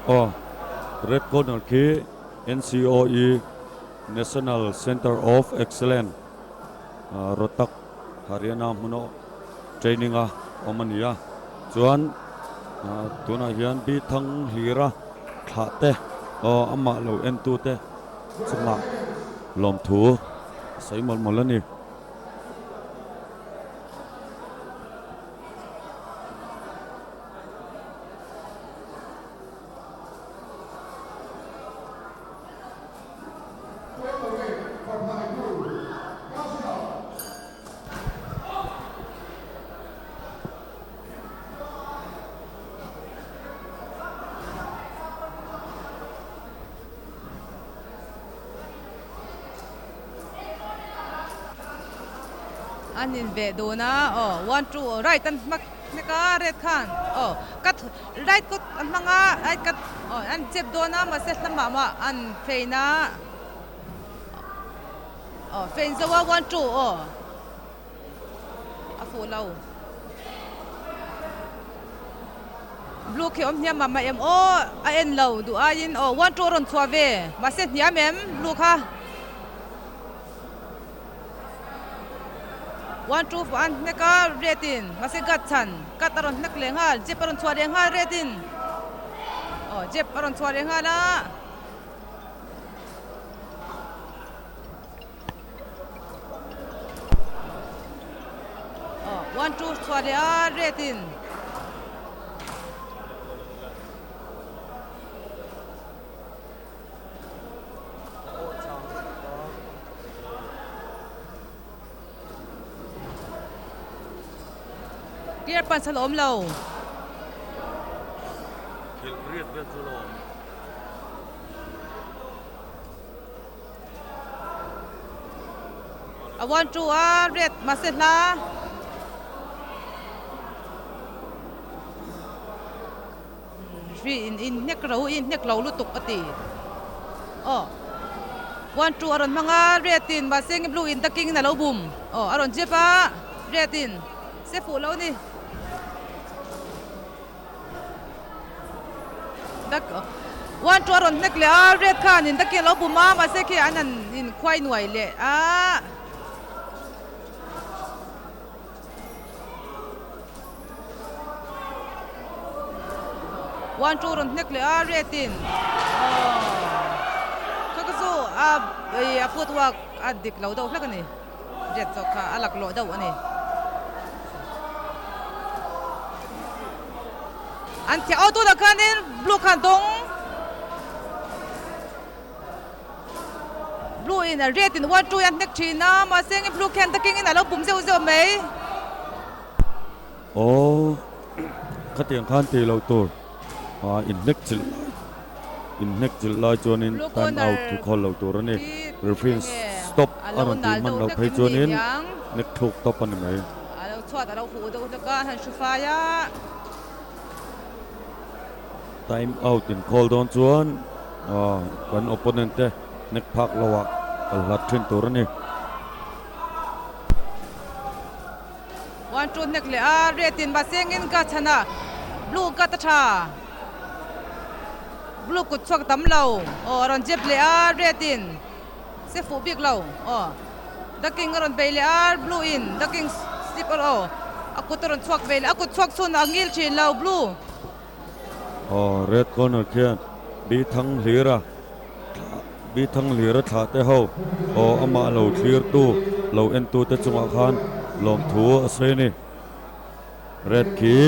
Aw red corner khi NCOE National Centre of Excellence Rohtak Haryana hmuna training a awm a ni a chuan tunah hian bi thang hlira thlah te aw amah lo en tu te chungah lawmthu a sawi mawlh mawlh a ni. An inveh dun a aw one two right an hma hnek a red khan aw cut right kut an hmang a right cut aw an chep dawn a mahse hla mah mah an fein a aw fein zo a one two aw a fuh lo blue khi awm hniam mah mah em aw a en lo duh aiin aw one two a rawn chhuah ve mahse hniam em blue kha. One two an hnek a red in mahse gat chhan gat a rawn hnek leh nghal jep a rawn chhuah leh nghal red in aw jep a rawn chhuah leh nghal a. Aw one two chhuah leh a red in. Clear punch a la awm lo. Khelh riat vel chu a la awm. A one two a red mahse hla. Hri in in hnek ro in hnek lo lutuk a ti. Aw one two a rawn hmang a red in mahse nge blue in taking in a lo bum aw a rawn jep a red in se fuh lo ni. Dak one two a rawn hnek leh a red khan in taking a lo bum a mahse khi an han in khuai nuai leh a. One two rawn hnek leh a red in aw kha ka chu a ih a footwork a dik lo deuh hlek a ni red zawk kha a laklawh deuh a ni. An thiah aw tunah khanin blue khan dawng. Blue in a red in one two a hnek thin a mahse nge blue khian taking in a lo bum zeuh zeuh mai. Aw khatiang khan tih loh tur ah in hnek chilh in hnek chilh lai chuanin time out thu khawl loh tur a ni referee stop a rawn tih hman loh phei chuanin hnek thluk tawp a ni mai. A lo chhuat a lo huh deuh hlek a an han hru fai a. Time out in call dawn chuan kan opponent te hnek phak lo ah kal hlat thin tur a ni. One two hnek leh a red in mahsengin ka chhan a blue cut a tha blue kut chhuak tam lo aw a rawn jep leh a red in se fuh bik lo aw the king a rawn bei leh a blue in the king slip aw a kut a rawn chhuak ve leh a kut chhuak chhun a ngil thin lo blue. Aw red corner khian bi thang hlir a bi thang hlir a thlah te ho aw amah lo thlir tu lo en tu te chungah khan lawmthu a sawi a ni red khi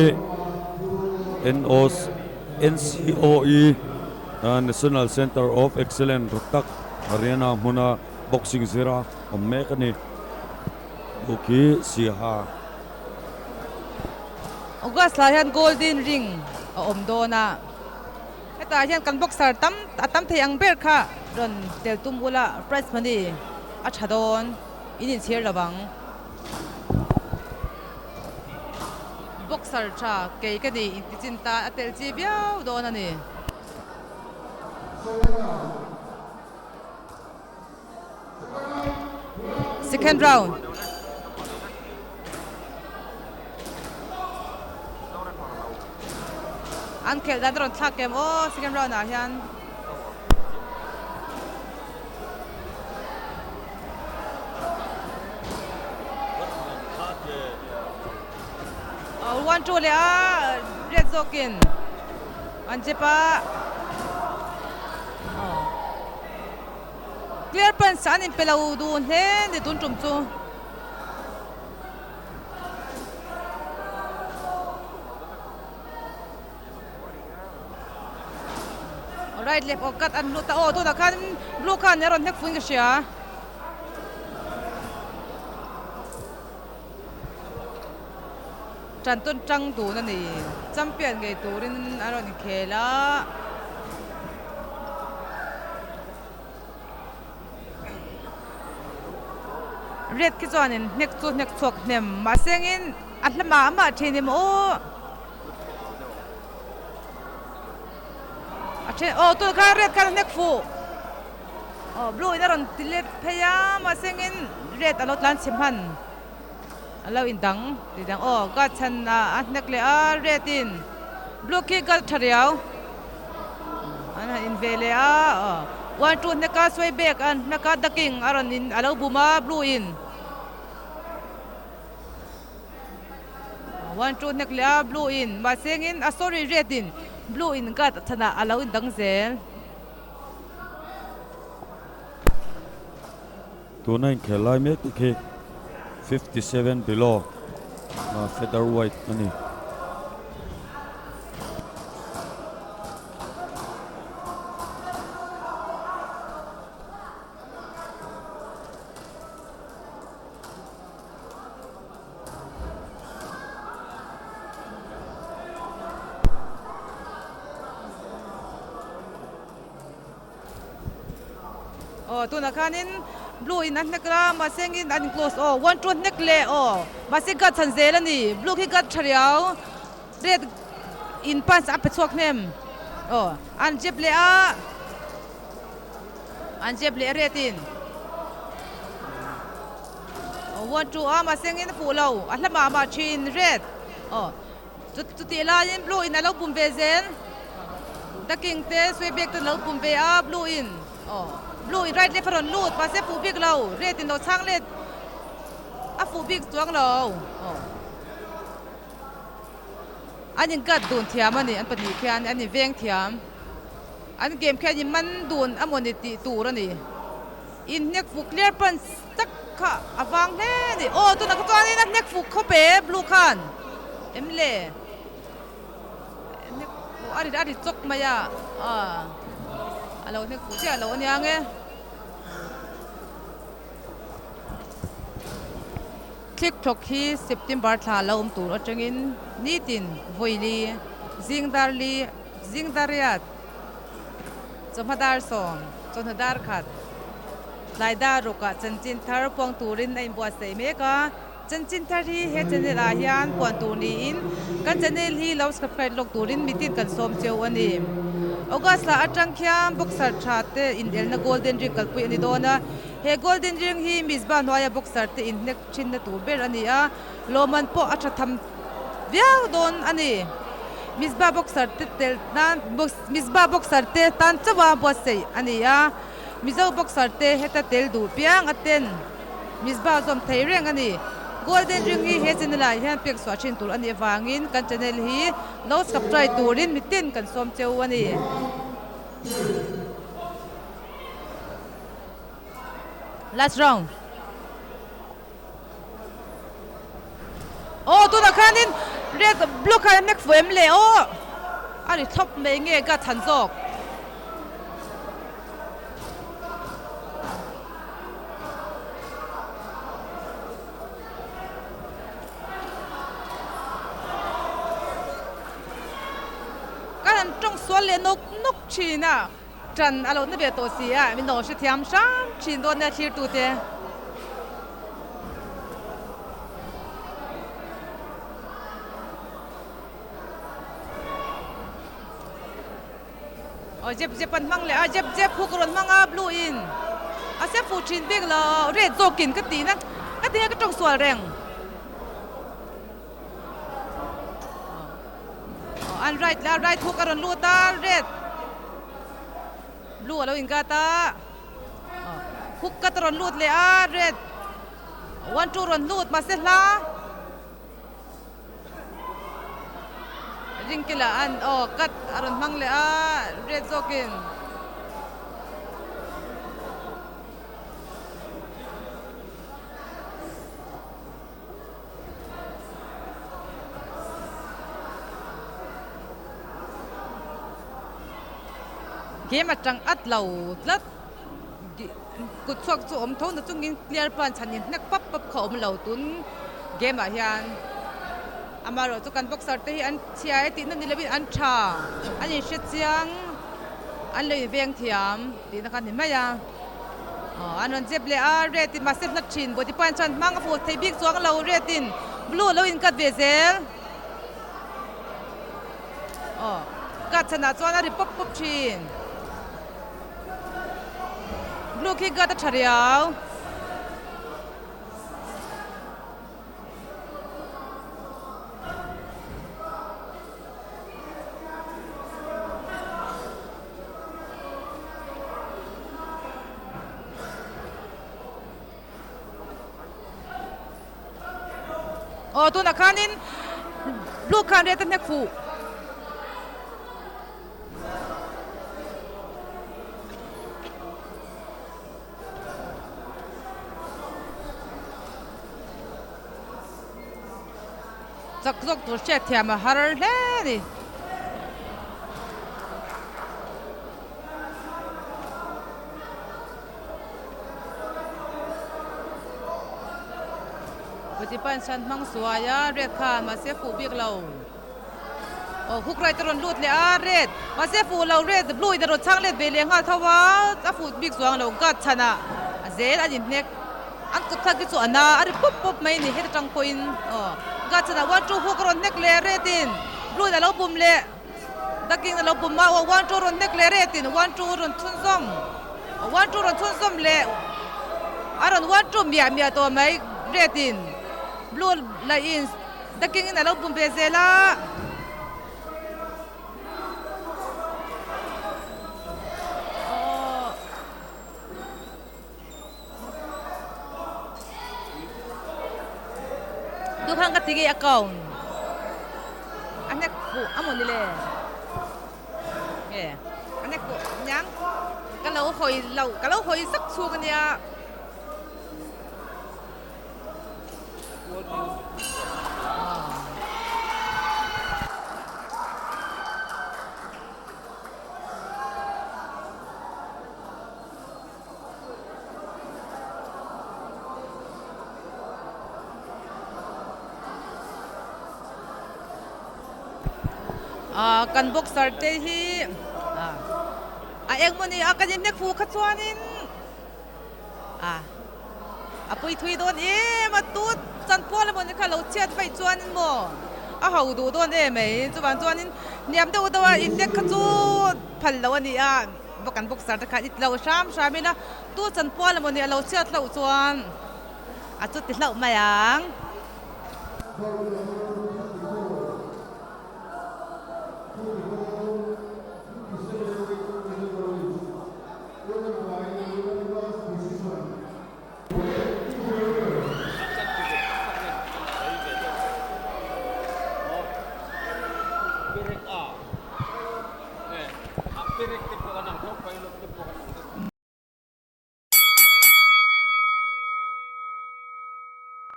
NCOE National Centre of Excellence Rohtak Haryana hmuna boxing zira awm mek a ni u khi Siaha. August lah hian golden ring a awm dawn a, hetah hian kan boxer tam a tam thei ang ber kha rawn tel tum ula prize money a tha dawn. In inchhir lo vang. Boxer tha kei ka ni inti chin tan a tel chi viau dawn a ni. Second round. An khelh dan rawn thlak em aw second round ah hian. One two leh a red zawkin an chep a. Clear punch an inpe lo dun hle ni tun tum chu. Right left aw cut an lut a aw tunah khan blue khan a rawn hnek fuin ka hria. Tan tawn tang dun a ni. Champion ngei turin a rawn inkhel a. Red khi chuanin hnek chu hnek chhuak hnem mahse engin a hla mah mah thin em aw. A then aw tunah khan red khan a hnek fuh. Aw blue in a rawn ti let phei a mahse engin red a lo tlan chhe hman. A lo indang ti dang aw guard chhan ah a hnek leh a red in blue khi guard tha riau an han in ve leh a aw one two hnek a sawi bag a hnek a ducking a rawn in a lo bum a blue in one two hnek leh a blue in mahse engin a sorry red in blue in guard chhan ah a lo indang zel. Tuna inkhel lai mek te khi 57 below featherweight a ni. Aw tunah khanin blue in a hnek a mahse engin an in close aw one two hnek leh aw mahse guard chhan zel a ni blue khi guard tha riau red in punch a pe chhuak hnem aw an jab leh a an jab leh a red in aw one two a mahse engin a fuh lo a hla mah mah thin red aw. Chutih laiin blue in a lo pum ve zel the king te sui bag te lo pum ve a blue in aw blue in right left a rawn lut mahse fuh bik lo red in lo chhang let a fuh bik chuang lo aw an in cut dun thiam a ni an pahnih khian an in veng thiam an game khi an in man dun a mawni tih tur a ni inhnek fuh clear punch tak kha a vang hle a ni. Aw tunah kha chuanin a hnek fuk khawp e blue khan em le hnek fuh a ri a ri chawk mai a ah a lo hnek fuh chiah lo a nia nge. Thlik thlawk hi September thla lo awm tur atangin nitin vawili zing dar li zing dar riat chawhma dar sawm chawhnu dar khat. Tlai dar rukah chanchin thar puang turin a inbuatsaih mek a, chanchin thar hi he channel ah hian puan tur niin kan channel hi lo subscribe lawk turin mitin kan sawm cheu a ni. August ah atang khian boxer tha te inelna golden ring kalpui a ni dawn a, he golden ring hi Mizbah hnuaia boxer te inhnek thinna tur ber a ni a, lawmman pawh a tha tham viau dawn a ni. Mizbah boxer te tel nan Mizbah boxer te tan chauha buatsaih a ni a. Mizo boxer te heta tel duh piang a ten Mizbah zawm thei reng a ni. Golden Ring hi he channel ah hian pek chhuah thin tur a nih avangin kan channel hi lo subscribe turin mitin kan sawm cheu a ni. Last round. Aw tunah khanin red blue khan a hnek fuh em le aw a ri thlawp mai nge ka chhan zawk. Kan han tawng sual leh nawk nawk thin a. Ṭan a lo na ve tawh si a, min lo hrethiam hram ṭhin dawn nia thlirtute. Aw jep jep an hmang leh a, jep jep hook a rawn hmang a blue in a se fuh thin bik lo red zawkin ka tihna ka ti nge ka tawng sual reng. Aw an right leh a right hook a rawn lut a red blue a lo ingat a aw hook cut a rawn lut leh a red one two rawn lut mahse hla. Ringkila an aw cut a rawn hmang leh a red zawkin. Game atang at lo tlat kut chhuak chu awm tho na chungin clear pan chhan in hnek pap pap kha awm lo tun game ah hian amaherawh chu kan boxer te hi an chhia e tihna ni lovin an tha an inhre chiang an lo inveng thiam tihna kha a ni mai a aw an rawn zep leh a red in mahse hla thin body punch chuan hmang a fuh thei bik chuang lo red in blue a lo in cut ve zel aw cut chhanah chuan a ri pawp pawp thin. Blue khi guard a tha riau. Aw tunah khanin blue khan red a hnek fuh. Chak zawk tur hriat thiam a har hle a ni. Body punch an hmang suai a red khan mahse fuh bik lo. Aw hook right a rawn lut leh a red mahse fuh lo red blue in a rawn chhang let ve leh nghal tho a a fuh bik chuang lo guard chhan ah a zel an inhnek an kut thlak hi chu a na a ri pawp pawp mai a ni heta tang pawhin aw guard chhan ah one two hook a rawn hnek leh red in blue in a lo bum leh ducking a lo bum a aw one two rawn hnek leh red in one two rawn chhun zawm one two rawn chhun zawm leh a rawn one two miah miah tawh mai red in blue lah in. Daking in a lo bum ve zel a. Aww. Tu khan ka ti ngei account. A hnek fuh a maw ni le. Nge a hnek fuh niang ka lo hawi lo ka lo hawi zak chhung a nia. Kan boxer te hi a engmawni a kan inhnek fuh kha chuanin A a pui thui dawn em a tu chan pual emaw ni kha lo chhiat vaih chuanin maw a ho duh dawn em mai chuvang chuanin hniam deuh deuh a inlek kha chu phal loh a ni a kan boxer te khan i ti lo hram hram ila tu chan pual emaw ni a lo chhiat hlauh chuan a chu ti hlauh mai ang.